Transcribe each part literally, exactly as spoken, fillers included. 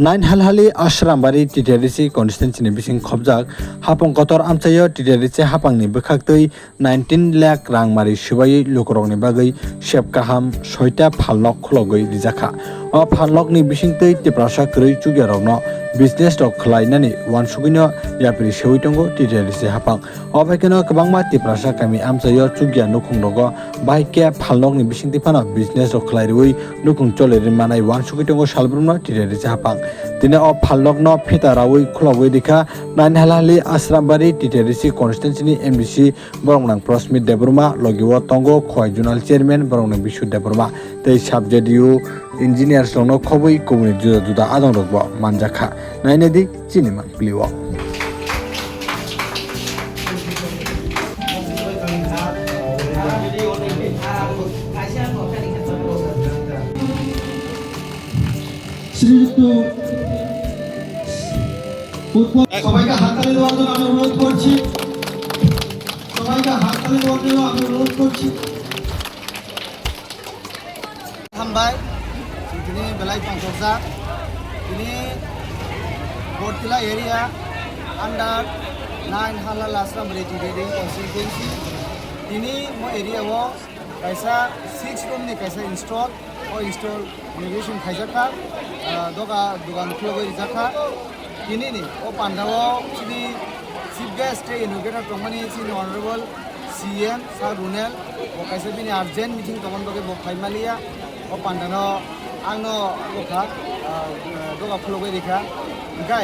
Nainhalhali Ashrambari T T R D C constituency ni bising khobjak hapung kotor amchaio T T R D C hapangni bwkhaktwi nineteen lakh rang mari swbaiwi lukurokni bagwi sep kaham soita phalnok khulogwi rijakha. O phalnokni bisingtwi Tiprasa kwrwi chukyarokno business rok khwlainani uansugwino yapri sewi tongo T T R D C hapang. O bai kheno kwbangma Tiprasa kami amchaio chukya nukhungrogo bahai khe phalnokni bisingtwi phano business rok khwlai rwui nukhung choli ri manai uansugwi tongo salbrumno T T R D C hapang. Tini o phalnokno phita raui khulogwi rikha Nainhalhali Ashrambari T T R D C constituency ni M D C borok nang Prosmit Debbarma, logi o tongo Khowai Zonal Chairman borok nang Bishu Debbarma tei Sub J D U engineers rokno khobwi kubuni juda juda adong rokbo manjakha. Nainadi chini mangpili o. শ্রীযুক্ত উৎপল, সবাইকে হাততালি দেওয়ার জন্য আমি অনুরোধ করছি। সবাইকে হাততালি দেওয়ার জন্য আমি অনুরোধ করছি। Hambai, tini belai tongthokjak. Tini Bortila area under nine Hala Lasram Ready Reading Constituency. Tini mo area o kaisa six room ni kaisa install, o install inauguration khaijak kha, ah, doga dugan khulogwi rijak kha. Tini ni o panda o chini chief guest tei inaugurator tongmani chini honorable C M Sir Runel, bo kaisa bini urgent meeting tongmani bagwi bo phai maliya. O panda no ang no bokha, ah, doga khulogwi rikha. Hinkhe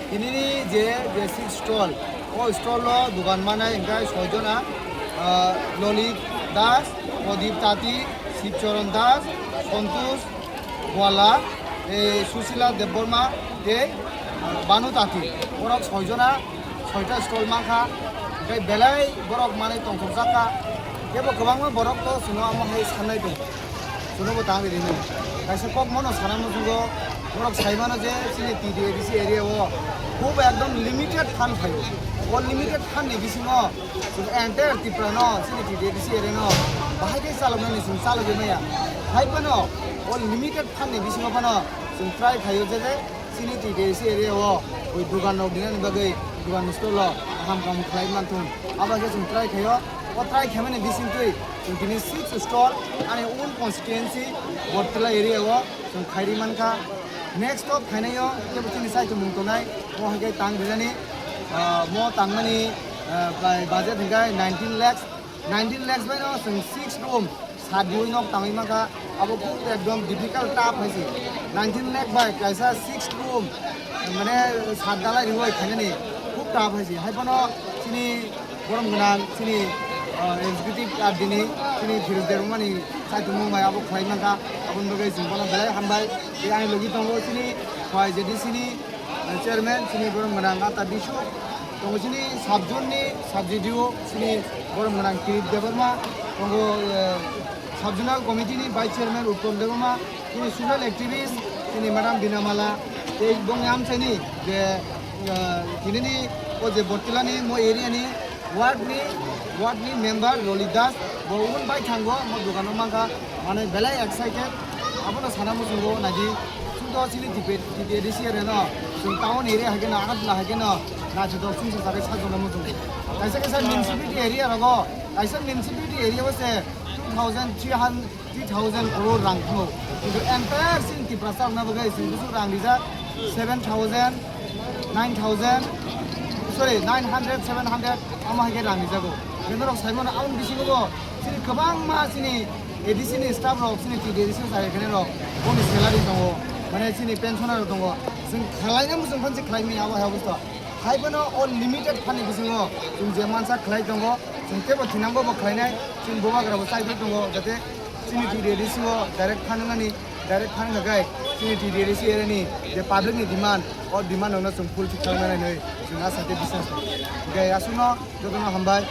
tini ni je, je six stall, o stall o dugan manai hinkhe soi jona, ah, Lolit Das, Pradip Tati, Sibcharan Das, Santosh Bwala, eh, Susila Debbarma tei, ah, Banu Tati. Borok soi jona, soita stall mankha. Tei belai borok manwi tongthokjak kha. Tebo kwbangma borok to chwngno amo hai sannai tongo. Chwngno bo tang rini. Kaisa kok mono sana muchungo, borok sai mano je chini T T A D C area o khub ekdom limited fund phaio. O limited fund ni bisingo chwng entire Tripura no, chini T T A D C area no bahai khe chaloknani chwng chalogwi maya. Hai phano o limited fund ni bisingo phano chwng try khaio je, je chini T T A D C area o oi dugan rok dinani bagwi dugan stall o kaham kaham khlai manthung. Abo khe chwng try khaio. O try khaimani bisingtwi chwng tini six stall ani own constituency Bortila area o chwng khairi mankha. Next o phainaio tebo chini saichomung tongnai, mo hai khe tang rijani, ah, mo tangmani, ah, bai budget hwnkhe nineteen lakhs, nineteen lakhs bai no chwng six room sat diwi nok tangwi mankha, abo khub ekdom difficult tough hai se. Nineteen lakh bai kaisa six room, mane sat dalai riwi khainani khub tough hai se. Hai phano chini borom gwnang chini, ah, executive R D ni chini Phoenix Debbarmani saichomung bai abo khlai mankha, aboni bagwi chwng bono belai hambai. Tei ani logi tongo chini Khowai J D C ni, ah, chairman chini borom gwnang Ata Bishu, tongo chini sub zone ni sub G D O chini borom gwnang Kirit Debbarma, tongo, eh, sub zonal committee ni vice chairman Uttam Debbarma, chini social activist chini madam Bina Mala, tei bongni amchaini je, ah, tinini o je Bortilani mo area ni ward ni, ward ni member Lolit Das, bo ubun bai thango mo dogano mankha, mane belai excited, abono sana muchungo naidi, chwngto chini T P, T P A D C area no, chwng town area hai kheno, Agartala hai kheno, naithotok chwngsa chagwi sajona muchungo. Kaisa kaisa municipality area rogo, kaisa municipality area o se two thousand three hundred, three thousand crore rang phano. Kintu entire chini Tiprasa rokna bagwi chwng busu rang rijak seven thousand, nine thousand, sorry, nine hundred, seven hundred, amo hai khe rang rijago. Kintu norok sai mano, aboni bisingo bo chini kwbangma chini A D C ni staff rok, chini T D A D C sai khe rok, boni salary tongo, mane chini pensioner rok tongo. Chwng khlaina muchung phan se khlai manya abo hai obostha. Hai phano o limited fund ni bisingo chwng je mansa khlai tongo, chwng teibo thinango bo khlainai, chini bubagra bo chaiwi tongo, jate chini T D A D C o direct fund wngnani, direct fund wngkha khe chini T D A D C area ni je public ni demand, o demand rokno chwng fulfill khlainani hinwi chwng asa tei biswas tongo. Hwnkhe aswkno jotono hambai.